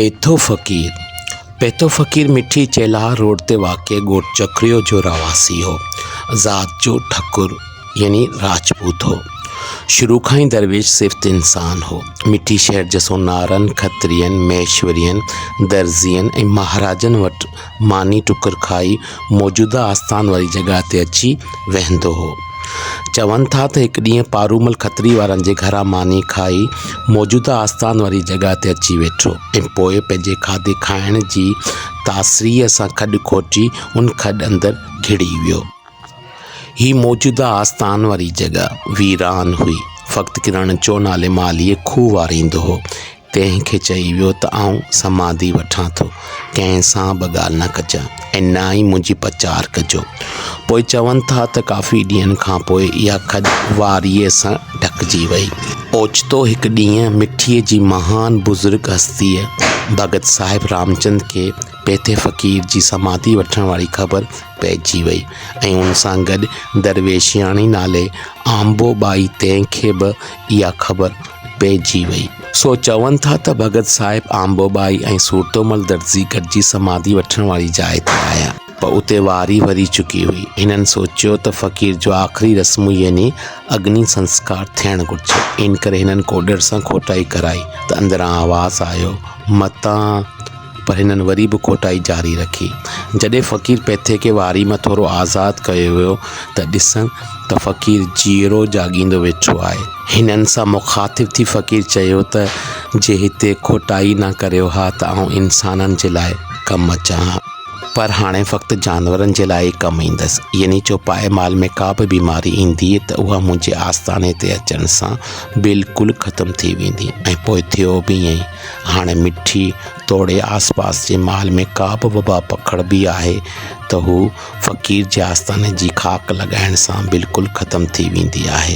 پيٿو فقير، پيٿو فقير مٺي Chelhar road تي واقع ڳوٺ چڪريو جو رهواسي هو. ذات جو ٺڪر يعني راجپوت هو. شروع کان ئي درويش صفت انسان هو. مٺي شهر جي سونارن، کترين، مهيشورين، درزين ۽ مهاراجن وٽ ماني ٽڪر کائي موجوده آستان واري جڳهه تي اچي ويهندو هو. چون ٿا ته هڪ ڏينهن پارومل کتري وارن جي گهران ماني کائي موجوده آستان واري جڳهه تي اچي ويٺو ۽ پوء پنهنجي کاڌي کائڻ جي تاثريء سان کڏ کوٽي ان کڏ اندر گهڙي ويو. هي موجوده آستان واري جڳهه ويران هئي. فقط ڪرڻچو نالي مالهيء کوهه واريندو هو. تنهن کي چئي ويو ته آئون سماڌي وٺان ٿو، ڪنهن سان به ڳالهه نه ڪجان ۽ نه ئي منهنجي پچار ڪجو. پوء چون ٿا ته ڪافي ڏينهن کان پوء اها کڏ واريء سان ڍڪجي وئي. اوچتو هڪ ڏينهن مٺيء جي مهان بزرگ هستيء ڀڳت صاحب رامچند کي پيٿي فقير جي سماڌي وٺڻ واري خبر پئجي وئي ۽ ان سان گڏ درويشياڻي نالي آمبو ٻائي تنهن کي به اها خبر پئجي وئي. سو چون ٿا ته ڀڳت صاحب آمبو ٻائي ۽ سورتومل درزي گڏجي سماڌي وٺڻ واري جاء تي آيا. پر اتي واري وري چڪي هئي. هنن سوچيو ته فقير جو آخري رسمون يعني اگني سنسڪار ٿيڻ گهرجي. ان ڪري هنن ڪوڏر سان کوٽائي ڪرائي ته اندران آواز آيو، متان! پر هنن وري به کوٽائي جاري رکي. جڏهن فقير پيٿي کي واري مان ٿورو آزاد ڪيو ويو ته ڏسن ته فقير جيئرو جاڳيندو ويٺو آهي. هنن سان مخاطب ٿي فقير چيو ته جي هتي کوٽائي نه ڪريو ها ته آئون انسانن جي لاء ڪم اچان ها. پر هاڻي فقط جانورن جي لاء ئي ڪم ايندس. يعني چوپائي مال ۾ ڪا به بيماري ايندي ته اها منهنجي آستاني تي اچڻ سان بلڪل ختم ٿي ويندي ۽ پوء ٿيو به ائين ئي. هاڻي مٺي توڙي آس پاس جي مال ۾ ڪا به وبا پکڙبي آهي ته هو فقير جي آستاني جي خاڪ لڳائڻ سان بلڪل ختم ٿي ويندي آهي.